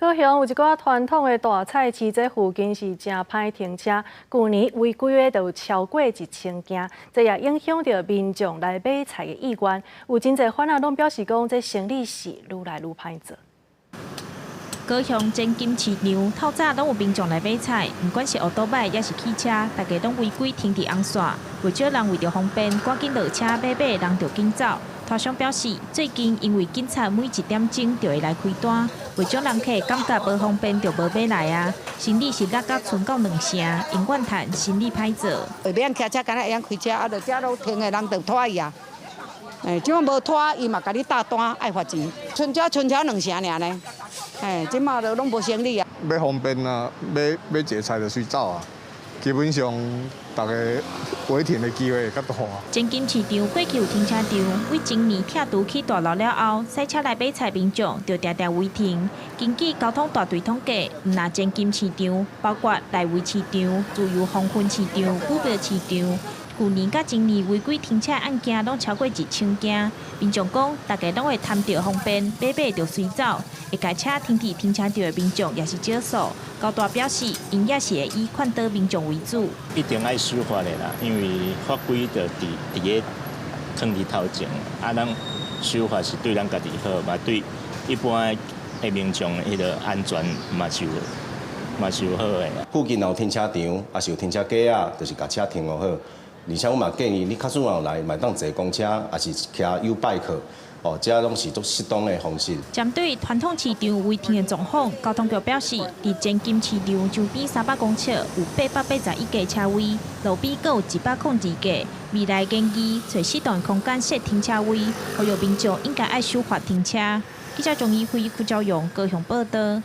高雄有一寡傳統的大菜市，這附近是誠歹停車，舊年違規的就有超過1000件，這也影響著民眾來買菜的意願。有真濟販仔攏表示講，這生理是愈來愈歹做。高雄前金市場透早攏有民眾來買菜，毋管是歐多擺抑是汽車，大家攏違規停佇紅線。袂少人為著方便，趕緊落車買買，人就緊走。攤商表示，最近因為警察每一點鐘就會來開單，袂少人客感覺無方便就無買來啊。生理是落甲賰到兩成，𪜶怨嘆生理歹做。會免騎車，敢若會曉開車，啊，著遮攏停的人就拖伊啊。欸，這馬無拖，伊嘛共你貼單，愛罰錢。賰遮賰車兩成爾呢。欸，這馬就攏無生理啊。欲方便啊，買買一个菜就隨走啊。基本上，逐家違停的機會會較大。前金市場過去有停車場，為前年拆除起大樓了後，駛車來買菜民眾就定定違停。根據交通大隊統計，毋但前金市場，包括內圍市場、自由黃昏市場、武廟市場，舊年佮今年違規停車案件攏超過1000件。民眾講，大家攏會貪著方便，買買就隨走，會共車停佇停車場的民眾也是少數。交大表示，𪜶也是會以勸導民眾為主。一定愛守法的啦，因為法規就佇佇咧囥佇頭前，啊，咱守法是對咱家己好，嘛對一般的民眾彼个安全嘛是有好的。附近若有停車場，抑是有停車格仔，就是共車停予好。而且我嘛建議你，假使若有來，嘛會當坐公車，抑是騎 YouBike，哦，這攏是足適當的方式。針對傳統市場違停的狀況，交通局表示，佇前金市場周邊300公尺有881個車位，路邊閣有102個。未來建議揣適當的空間設停車位，呼籲民眾應該愛守法停車。記者鍾怡輝、邱昭勇高雄報道。